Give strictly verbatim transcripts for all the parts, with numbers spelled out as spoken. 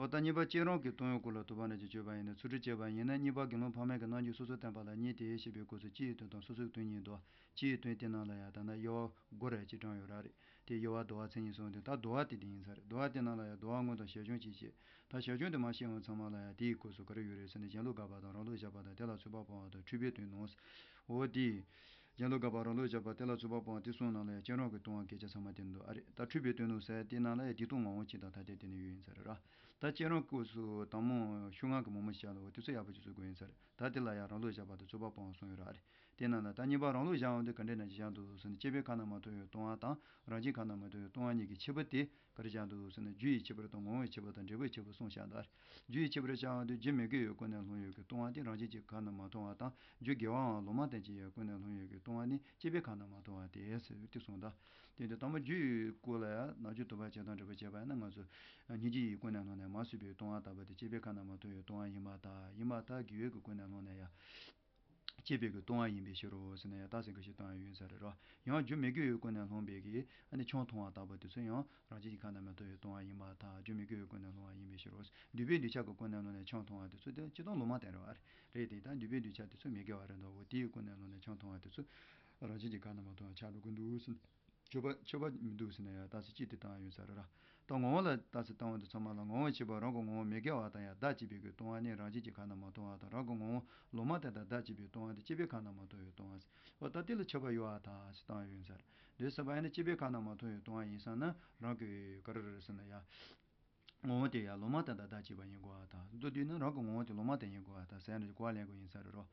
ད་གཉིས་པ་སྤྱིར་རང་གི་སྟོང་ཉིད་སྐོར་ལ་དོགས་པ་ནས་ཀྱི་དཔྱོད་པ་ཡིན་ན། ཚུལ་ཁྲིམས་བཅས་པ་ཡིན་ན། གཉིས་པ་དགེ་སློང་ཕ་མ་གི་རྣམ་འགྱུར་སོ་སོར་བསྟན་པ་ལ་གཉིས་ཏེ་ཞེས་པའི་སྐབས་སུ་སྤྱི་ཡི་དོན་དང་སོ་སོའི་དོན་གཉིས་འདུག་སྤྱི་ཡི་དོན་དེ་ནང་ལ་ཡང་ད་ནི་དབྱེ་བ་སྒོར་ར་གཅིག་དྲངས་ཡོད་ར་རེད། དེ་དབྱེ་བ་བསྡུ་བ་མཚན་ཉིད་གསུམ་དེ། ད་བསྡུ་བ་དེ་དེ་ཡིན་ས་རེད། བསྡུ་བ་དེ་ནང་ལ་ཡང་བསྡུ་བ་དངོས་དང་ཞལ་བྱུང་གཅིག་བྱས། ད་ཞལ་བྱུང་དེ་མ་ཤེས་འོང་ཚང་མ་ལ་ཡང་དེའི་སྐབས་སུ་ག་རེ་ཡོད་རེད་ཟེར་ན། གཞན་ལུགས་དགག་པ་དང་རང་ལུགས་བཞག་པ་དང་དེ་ལ་ཚོད་དཔག་སྤོང་བ་དང་འཁྲུལ་པའི་དོན་ནོ། འོ་དེ། གཞན་ལུགས་དགག་པ་རང་ལུགས་བཞག་པ་དེ་ལ་ཚོད་དཔག་སྤོང་བ་དེ་གསུམ་ནང་ལ་ཡང་སྤྱིར་རང་གི་སྟོང་པ་སྐད་ཆ་ཚང་མ་དེ་འདུག་ཨ་རེད། ད་འཁྲུལ་པའི་དོན་ནོ་ཟེར་དེ་ནང་ལ་ཡང་བདེན་སྟོང་ངོ་བོ་གཅིག་དང་ཐ་དད་དེ་ནི་ཡོད་ཡིན་ས་རེད་ར། ད་སྤྱིར་རང་སྐབས་སུ་དང་པོ་ཤུགས་ངག་གི་མང་མོ་ཞིག་བྱ་ལ་འོ་དེ་ཚོ་ཡག་པོ་ཅིག་བཟོ་དགོས་ཡིན་ས་རེད། ད་དེ་ལ་ཡང་རང་ལུགས་བཞག་པ་དང་ཚོད་དཔག་སྤོང་བ་གསུམ་ཡོད་ར་ཨ་རེད། དེ་ནང་ལ་ད་གཉིས་པ་རང་ལུགས་བཞག་འོང་དུས་ག་འདྲས་ན་ཅི་བཞག་འདུག་ཟེར་ན། སྐྱེས་པའི་ཁ་ན་མ་ཐོ་ཡི་སྟོང་པ་དང་རང་བཞིན་ཁ་ན་མ་ཐོ་ཡི་སྟོང་པ་གཉིས་ཀྱི་ཁྱད་པར་དེ་ག་རེ་བཞག་འདུག་ཟེར་ན། རྒྱུ་ཡི་ཁྱད་པར་དང་ངོ་བོའི་ཁྱད་པར་དང་འབྲས་བུའི་ཁྱད་པར་གསུམ་བཞག་འདུག་རྒྱུ་ཡི་ཁྱད་པར་བཞག་འོང་དུས་རྒྱུ་མི་དགེ་བའི་ཀུན་ནས་སློང་ཡོད་ཀྱི་སྟོང་པ་དེ་རང་བཞིན་གྱིས་ཁ་ན་མ་ཐོ་བ་དང་། རྒྱུ་དགེ་བའམ་ལུང་མ་བསྟན་བྱེད་ཡི་ཀུན་ནས་སློང་ཡོད་ཀྱི་སྟོང་པ་ནི་སྐྱེས་པའི་ཁ་ན་མ་ཐོ་བ་དེ་ཟེར་ཏེ་གསུངས་ད། དེ་འདི་དང་པོ་རྒྱུ་ཡི་སྐོར་ལ་ཡང་ནམ་རྒྱུན་དུ་བ་བྱེད་དང་འབྲེལ་བ་བྱས་པ་ཡིན་ན། ང་ཚོ་སྙིང་རྗེ་ཡི་ཀུན་ནས་སློང་ནས་མ་བཟོད་པའི་སྟོང་པ་ལྟ་བུ་དེ་སྐྱེས་པའི་ཁ་ན་མ་ཐོ་ཡི་སྟོང་པ་ཡིན་པར་ཐལ། ཡིན་པར་ཐལ། དགེ་བའི་གི་ཀུན་ནས་སློང་ནས་ཡང་སྐྱེས་པའི་གི་སྟོང་པ་ཡིན་པའི་ཕྱིར་རོ་ཟེར་ན་ཡང་རྟགས་གསལ་གི་ཞིག་བཏང་ཡོད་ས་རེད་རོ། ཡང་རྒྱུ་མི་དགེ་བའི་ཀུན་ནས་སློང་པའི་གི་ཨ་ནི་ཆང་འཐུང་བ་ལྟ་བུ་དེ་ཚོ་ཡང་རང་བཞིན་གྱིས་ཁ་ན་མ་ཐོ་ཡི་སྟོང་པ་ཡིན་པར་ཐལ། རྒྱུ་མི་དགེ་བའི་ཀུན་ནས་སློང་བ་ཡིན་པའི་ཕྱིར་རོ། འདོད་པའི་འདོད་ཆགས་ཀྱི་ཀུན་ནས་སློང་ནས་ཆང་འཐུང་བ་དེ་ཚོ་དེ་སྤྱིར་བཏང་ལུང་མ་བསྟན་རེད་བ། རེད་དེ་ད་འདོད་པའི་འདོད་ཆགས་དེ་ཚོ་མི་དགེ་བ་རེད་འདུག་འོ་དེའི་ཀུན་ནས་སློང་ནས་ཆང་འཐུང་བ་དེ་ཚོ་རང་བཞིན་གྱིས་ཁ་ན་མ་ཐོ་བ་ཆགས་འགྲོ་གི་འདུག་ཟེར་ན། ཆོས་པ་ཆོས་པ་མི་འདུག་ཟེར་ན་ཡང་རྟགས་གསལ་གཅིག་དེ་བཏང་ཡོད་ས་རེད་ར། ད་ངོ་བོ་ལ་རྟགས་གསལ་བཏང་བ་དེ་ཚང་མ་ལ་ངོ་བོ་ཕྱེ་བ་རང་གི་ངོ་བོ་མི་དགེ་བ་དང་ཡང་བདག་བྱེད་པའི་གི་སྟོང་པ་ནི་རང་བཞིན་གྱིས་ཁ་ན་མ་ཐོ་བ་དང་། རང་གི་ངོ་བོ་ལུང་མ་བསྟན་དང་བདག་བྱེད་པའི་སྟོང་པ་དེ་སྐྱེས་པའི་ཁ་ན་མ་ཐོ་བའི་སྟོང་པ་ཟེར། འོ་ད་དེ་ལ་ཆོས་པ་ཡོད་པར་ཐལ་ཟེར་བཏང་ཡོད་ས་རེད། འདོད་ཟེར་བ་ཡིན་ན་སྐྱེས་པའི་ཁ་ན་མ་ཐོ་བའི་སྟོང་པ་ཡིན་ཙང་ན་རང་གི་ག་རེ་རེད་ཟེར་ན་ཡང་ངོ་བོ་དེ་ཡང་ལུང་མ་བསྟན་དང་བདག་བྱེད་པ་ཡིན་དགོས་པར་ཐལ། མདོར་བསྡུས་ན་རང་གི་ངོ་བོ་དེ་ལུང་མ་བསྟན་ཡིན་དགོས་པར་ཐལ་ཟེར་ནས་གོ་བ་ལེན་དགོས་ཡིན་ས་རེད་རོ།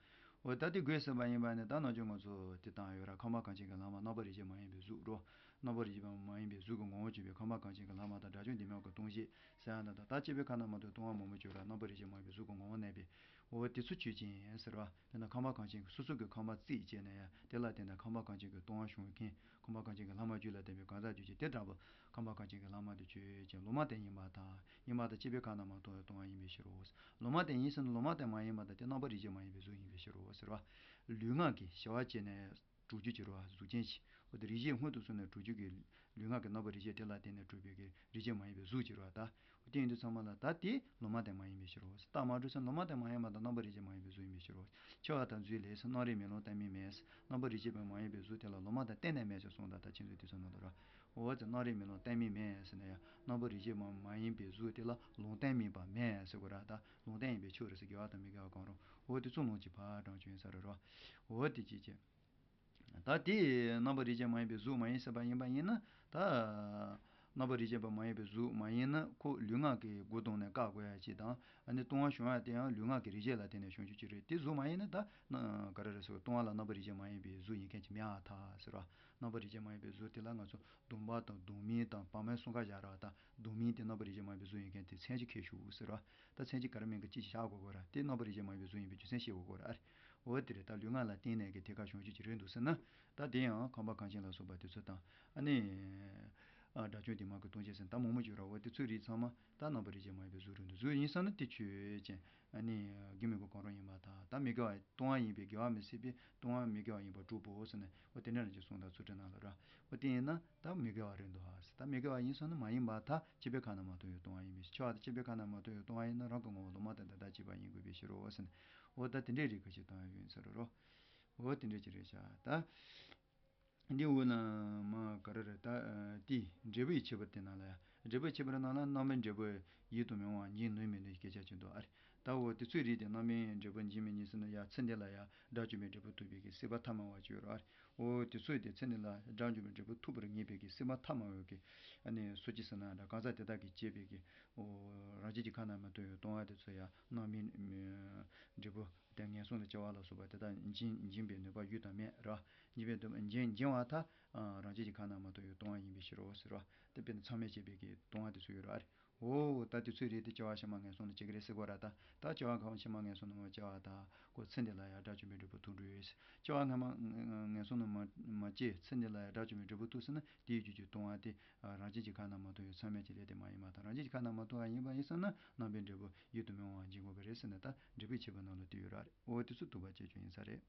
འོ་ད་དེ་དགོས་ཟེར་བ་ཡིན་པ་ནི་ད་ནམ་རྒྱུན་ང་ཚོ་དེ་བཏང་ཡོད་ར། ཁམས་པ་གངས་ཅན་གྱི་ལྷག་མ་རྣམ་པར་རིག་བྱེད་མ་ཡིན་པའི་གཟུགས་རོ། རྣམ་པར་རིག་བྱེད་མ་ཡིན་པའི་གཟུགས་ཀྱི་ངོ་བོར་གྱུར་པའི་ཁམས་པ་གངས་ཅན་གྱི་ལྷག་མ་དང་དགྲ་བཅོམ་འདས་མ་གི་སྟོང་གཞི་ཟེར་ཡ་ན། ད་ལྟ་སྐྱེས་པའི་ཁ་ན་མ་ཐོ་སྟོང་པ་མང་པོ་བྱུང་ར། རྣམ་པར་རིག་བྱེད་མ་ཡིན་པའི་གཟུགས་ཀྱི་ངོ་བོར་གནས་པའི། འོ་དེ་ཚོ་ཆོས་ཅན་ཟེར་བ། དེ་ན་ཁམས་པ་གངས་ཅན་གྱི་སོ་སོ་གི་ཁམས་པ་རྩིས་བྱས་ནས་ཡང་དེ་ལ་བརྟེན་ནས་ཁམས་པ་གངས་ཅན་གྱི་སྟོང་པ་བྱུང་བའི་རྐྱེན། ཁམས་པ་གངས་ཅན་གྱི་ལྷག་མ་རྒྱུད་ལ་བརྟེན་པའི་གང་ཟག་རྒྱུད་ཅན་དེ་འདྲ་བོ་ཁམས་པ་གངས་ཅན་གྱི་ལྷག་མ་དེ་ཆོས་ཅན། ལུང་མ་བསྟན་ཡིན་པར་ཐལ། ཡིན་པར་ཐལ། སྐྱེས་པའི་ཁ་ན་མ་ཐོ་བའི་སྟོང་པ་ཡིན་པའི་ཕྱིར་རོ། ལུང་མ་བསྟན་ཡིན་ཟེར་ན་ལུང་མ་བསྟན་མ་ཡིན་པར་ཐལ། དེ་རྣམ་པར་རིག་བྱེད་མ་ཡིན་པའི་གཟུགས་ཡིན་པའི་ཕྱིར་རོ་ཟེར་བ། ལུས་ངག་གི་བྱ་བ་བྱས་ནས་གྲུབ་རྒྱུ་ཅིག་རེད་བ། གཟུགས་ཅན་ཞིག་འོ་དེ་རིག་བྱེད་སྔོན་དུ་སོང་ནས་གྲུབ་རྒྱུ་གི་ལུས་ངག་གི་རྣམ་པར་རིག་བྱེད་དེ་ལ་བརྟེན་ནས་གྲུབ་པའི་གི་རིག་བྱེད་མ་ཡིན་པའི་གཟུགས་ཅིག་རེད་བ། ད་འོ་དེ་ཡིན་དུས་ཚང་མ་ལ་ད་དེ་ལུང་མ་བསྟན་མ་ཡིན་པའི་ཕྱིར་རོ། རྟགས་མ་གྲུབ་ཟེར་ན་ལུང་མ་བསྟན་མ་ཡིན་པ་དང་རྣམ་པར་རིག་བྱེད་མ་ཡིན་པའི་གཟུགས་ཡིན་པའི་ཕྱིར་རོ། འཆི་བ་དང་རྫུས་ལས་ཟེར་རྣམ་རིག་མེ་ལོང་བསྟན་མིན་མེད་ཟེར། རྣམ་པར་རིག་བྱེད་པ་མ་ཡིན་པའི་གཟུགས་དེ་ལ་ལུང་མ་བསྟན་གཏན་ནས་མེད་ཟེར་གསུངས་ད། ད་ཁྱེད་ཚོས་དུས་ཚོད་ནང་དུ་ར། འོ་ཙི་རྣམ་རིག་མེ་ལོང་བསྟན་མིན་མེད་ཟེར་ན་ཡང་རྣམ་པར་རིག་བྱེད་མ་མ་ཡིན་པའི་གཟུགས་དེ་ལ་ལུང་བསྟན་མིན་པ་མེད་ཟེར་དགོས་ར། ད་ལུང་བསྟན་ཡིན་པའི་ཕྱིར་རོ་ཟེར། དགེ་བ་དང་མི་དགེ་བ་གང་རུང་འོ་དེ་ཚོ་ལུང་གིས་ཕར་དྲངས་བྱུང་ཡིན་ས་རེད་རོ། འོ་དེ་ཅི་བྱེད། ད་དེ་རྣམ་པར་རིག་བྱེད་མ་ཡིན་པའི་གཟུགས་མ་ཡིན་ཟེར་བ་ཡིན་པ་ཡིན་ན། ད་རྣམ་པར་རིག་བྱེད་པ་མ་ཡིན་པའི་གཟུགས་མ་ཡིན་ན་ཁོ་ལུས་ངག་གི་སྒོ་བརྡུངས་ནས་བཀག་དགོས་ཡ་ཅིག་དང་། ཨ་ནི་ལྟུང་བ་བྱུང་ཡ་དེ་ཡང་ལུས་ངག་གི་རིག་བྱེད་ལ་བརྟེན་ནས་བྱུང་རྒྱུ་ཅིག་རེད། དེ་གཟུགས་མ་ཡིན་ན་ད་ན་ག་རེ་རེད་ཟེར་བ། ལྟུང་བ་ལ་རྣམ་པར་རིག་བྱེད་མ་ཡིན་པའི་གཟུགས་ཡིན་མཁན་ཅིག་མེད་པར་ཐལ་ཟེར་བ། རྣམ་པར་རིག་བྱེད་མ་ཡིན་པའི་གཟུགས་དེ་ལ་ང་ཚོ་བརྡུངས་པ་དང་བརྡུང་མིན་དང་བར་མའི་གསུམ་ཀ་བཞག་ར། ད་བརྡུང་མིན་དེ་རྣམ་པར་རིག་བྱེད་མ་ཡིན་པའི་གཟུགས་ཡིན་མཁན་དེ་མཚན་གཅིག་ཁས་ཞུ་ཟེར་བ། ད་མཚན་གཅིག་ག་རེ་མིན་ག་ཅིག་བཞག་དགོས་དགོས་ར། དེ་རྣམ་པར་རིག་བྱེད་མ་ཡིན་པའི་གཟུགས་ཡིན་པའི་རྒྱུ་མཚན་ཤེས་དགོས་དགོས་ར། ཨ་རེ། འོ་དེ་རེད། ད་ལུས་ངག་ལ་བརྟེན་ནས་ཀྱི་ཐད་ཀར་བྱུང་རྒྱུ་ཅིག་རེད་འདུག་ཟེར་ན། ད་དེ་ཡང་ཁམས་པ་གངས་ཅན་ལ་སོགས་པ་དེ་ཚོ་དང་། ཨ་ནི། ཨ་དགྲ་བཅོམ་འདས་མ་གི་སྟོང་གཞི་ཟེར་ན་ད་མང་མོ་ཅིག་ར། འོ་དེ་ཚོའི་རིགས་ཚང་མ་ད་རྣམ་པར་རིག་བྱེད་མ་ཡིན་པའི་གཟུགས་རེད་འདུག་གཟུགས་ཡིན་ཙང་ན་དེ་ཆོས་ཅན། ཨ་ནི། རྒྱུ་མི་དགེ་གང་རུང་ཡིན་པར་ཐལ། ད་མི་དགེ་བ་ལྟུང་བ་ཡིན་པས་དགེ་བ་མི་སྲིད་པས་ལྟུང་བ་མི་དགེ་བ་ཡིན་པར་གྲུབ་བོ་ཟེར་ནས། འོ་དེ་འདྲ་ཅིག་གསུངས་ད་ཚུལ་ཁྲིམས་ནང་ལ་ར། འོ་དེ་ཡིན་ན་ད་མི་དགེ་བ་རེད་འདུག་ཨ་ཟེར། ད་མི་དགེ་བ་ཡིན་ཙང་ན་མ་ཡིན་པར་ཐལ། སྐྱེས་པའི་ཁ་ན་མ་ཐོ་ཡི་ལྟུང་བ་ཡིན་པས། འཆི་བ་དང་སྐྱེས་པའི་ཁ་ན་མ་ཐོ་ཡི་ལྟུང་བ་ཡིན་ན་རང་གི་ངོ་བོ་ལུང་མ་བསྟན་དང་བདག་བྱེད་པ་ཡིན་དགོས་པའི་ཕྱིར་རོ་ཟེར་ནས། འོ་ད་དེ་འདྲའི་རིགས་ཁ་ཅིག་བཏང་ཡ་ཡོད་ས་རེད་རོ། འོ་དེ་འདྲ་ཅིག་རེད་ཤག་ད། འདི་འོ་ན་མ་ག་རེ་རེད། ད་དེའི་འབྲས་བུའི་ཁྱད་པར་དེ་ནང་ལ་ཡ། འབྲས་བུའི་ཁྱད་པར་ནང་ལ་རྣམ་པའི་འབྲས་བུ་ཡིད་དུ་མི་འོང་བ་འབྱིན་ནུས་མི་ནུས་སྐད་ཆ་ཅིག་འདུག་ཨ་རེ། ད་འོ་དེ་ཚོའི་རིགས་དེ་རྣམ་པའི་འབྲས་བུ་འབྱིན་མི་འབྱིན་ཟེར་ན་ཡ། ཚེ་འདི་ལ་ཡ་དགྲ་བཅོམ་པའི་འབྲས་བུ་ཐོབ་པའི་གི་སྲིད་པ་ཐ་མལ་བ་ཅིག་ཡོད་རེད་ཨ་རེ། འོ་དེ་ཚོས་དེ་ཚེ་འདི་ལ་དགྲ་བཅོམ་པའི་འབྲས་བུ་ཐོབ་པར་ངེས་པའི་གི་སྲིད་པ་ཐ་མལ་བའི་གི། ཨ་ནི་སོ་སྐྱེ་ཟེར་ན་འདྲ། གང་ཟག་དེ་དག་གིས་བྱས་པའི་གི། འོ་རང་བཞིན་གྱི་ཁ་ན་མ་ཐོ་ཡི་ལྟུང་བ་དེ་ཚོ་ཡ་རྣམ་སྨིན་འབྲས་བུ་དང་ངན་སོང་ལ་སྐྱེ་བ་ལ་སོགས་པ་དེ་དག་འབྱིན་འབྱིན་པའི་ནུས་པ་ཡོད་དམ་མེད་ར། འབྱིན་པའི་ནུས་པ་འབྱིན་འབྱིན་པར་ཐལ། རང་བཞིན་གྱི་ཁ་ན་མ་ཐོ་ཡི་ལྟུང་བ་ཡིན་པའི་ཕྱིར་རོ་ཟེར་ར། དེ་དཔེར་ན་མཚམས་མེད་བྱས་པའི་གི་ལྟུང་བ་དེ་ཚོ་ཡོད་ར་ཨ་རེ། འོ་ད་དེ་ཚོའི་རིགས་དེ་སྐྱེ་བ་ཕྱི་མ་ངན་སོང་ལ་སྐྱེ་གི་རེད་ཟེར་དགོས་ར། ད་ད་སྐྱེ་བ་གང་ཕྱི་མ་ངན་སོང་ལ་མ་སྐྱེ་བ་ད་ཁོ་ཚེ་འདི་ལ་ཡ་དགྲ་བཅོམ་པའི་འབྲས་བུ་ཐོབ་འགྲོ་ཡོད། སྐྱེ་བ་སྔ་མ་ངན་སོང་ལ་མ་མ་སྐྱེ་ཚེ་འདི་ལ་ཡ་དགྲ་བཅོམ་པའི་འབྲས་བུ་ཐོབ་ཟེར་ན་དེའི་རྒྱུ་གྱི་ལྟུང་བ་དེ་རང་བཞིན་གྱི་ཁ་ན་མ་ཐོ་ཡི་མཚམས་མེད་ཀྱི་ལས་དེ་མ་ཡིན་པར་ཐལ། རང་བཞིན་གྱི་ཁ་ན་མ་ཐོ་བ་ཡིན་པ་ཡིན་ཙང་ན་རྣམ་པའི་འབྲས་བུ་ཡིད་དུ་མི་འོང་བ་འབྱིན་དགོས་པ་རེད་ཟེར་ནས། ད་འབྲས་བུའི་ཁྱད་པར་ནང་ལ་དེ་ཡོད་ར་རེད། འོ་དེ་ཚོ་དུ་བ་བྱས་ཆོག་ཡིན་ས་རེད།